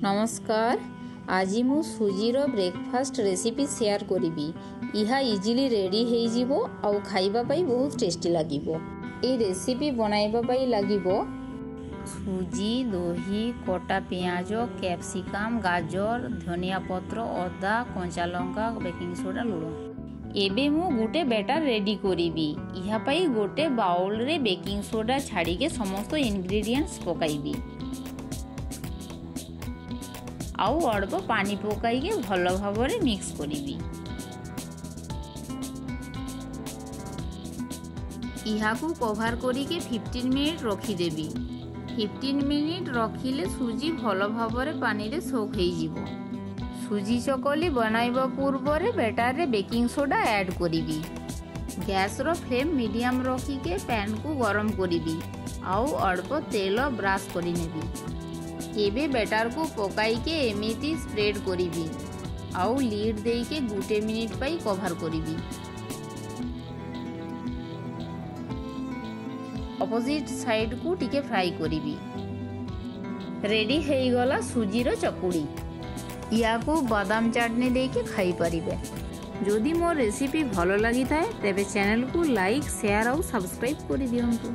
ନମସ୍କାର, ଆଜି ମୁଁ ସୁଜିର ବ୍ରେକଫାଷ୍ଟ ରେସିପି ସେୟାର କରିବି। ଏହା ଇଜିଲି ରେଡ଼ି ହେଇଯିବ ଆଉ ଖାଇବା ପାଇଁ ବହୁତ ଟେଷ୍ଟି ଲାଗିବ। ଏହି ରେସିପି ବନାଇବା ପାଇଁ ଲାଗିବ ସୁଜି, ଦହି, କଟା ପିଆଜ, କ୍ୟାପ୍ସିକମ୍, ଗାଜର, ଧନିଆ ପତ୍ର, ଅଦା, କଞ୍ଚା ଲଙ୍କା, ବେକିଂ ସୋଡ଼ା, ଲୁଣ। ଏବେ ମୁଁ ଗୋଟେ ବ୍ୟାଟର ରେଡ଼ି କରିବି। ଏହା ପାଇଁ ଗୋଟେ ବାଉଲରେ ବେକିଂ ସୋଡ଼ା ଛାଡ଼ିକି ସମସ୍ତ ଇନଗ୍ରିଡ଼ିଏଣ୍ଟସ୍ ପକାଇବି ଆଉ ଅଳ୍ପ ପାଣି ପକାଇକି ଭଲ ଭାବରେ ମିକ୍ସ କରିବି। ଏହାକୁ କଭର କରିକି 15 ମିନିଟ୍ ରଖିଦେବି। 15 ମିନିଟ୍ ରଖିଲେ ସୁଜି ଭଲ ଭାବରେ ପାଣିରେ ସୋକ୍ ହେଇଯିବ। ସୁଜି ଚକଲି ବନାଇବା ପୂର୍ବରେ ବ୍ୟାଟରରେ ବେକିଂ ସୋଡ଼ା ଆଡ଼୍ କରିବି। ଗ୍ୟାସ୍ର ଫ୍ଲେମ୍ ମିଡ଼ିୟମ୍ ରଖିକି ପ୍ୟାନ୍କୁ ଗରମ କରିବି ଆଉ ଅଳ୍ପ ତେଲ ବ୍ରଶ୍ କରିନେବି। ଏବେ ବ୍ୟାଟରକୁ ପକାଇକି ଏମିତି ସ୍ପ୍ରେଡ୍ କରିବି ଆଉ ଲିଡ୍ ଦେଇକି 1 ମିନିଟ୍ ପାଇଁ କଭର କରିବି। ଅପୋଜିଟ୍ ସାଇଡ଼କୁ ଟିକେ ଫ୍ରାଏ କରିବି। ରେଡ଼ି ହେଇଗଲା ସୁଜିର ଚକୁଳି। ୟାକୁ ବାଦାମ ଚାଟନି ଦେଇକି ଖାଇପାରିବେ। ଯଦି ମୋ ରେସିପି ଭଲ ଲାଗିଥାଏ, ତେବେ ଚ୍ୟାନେଲକୁ ଲାଇକ୍, ସେୟାର ଆଉ ସବସ୍କ୍ରାଇବ୍ କରିଦିଅନ୍ତୁ।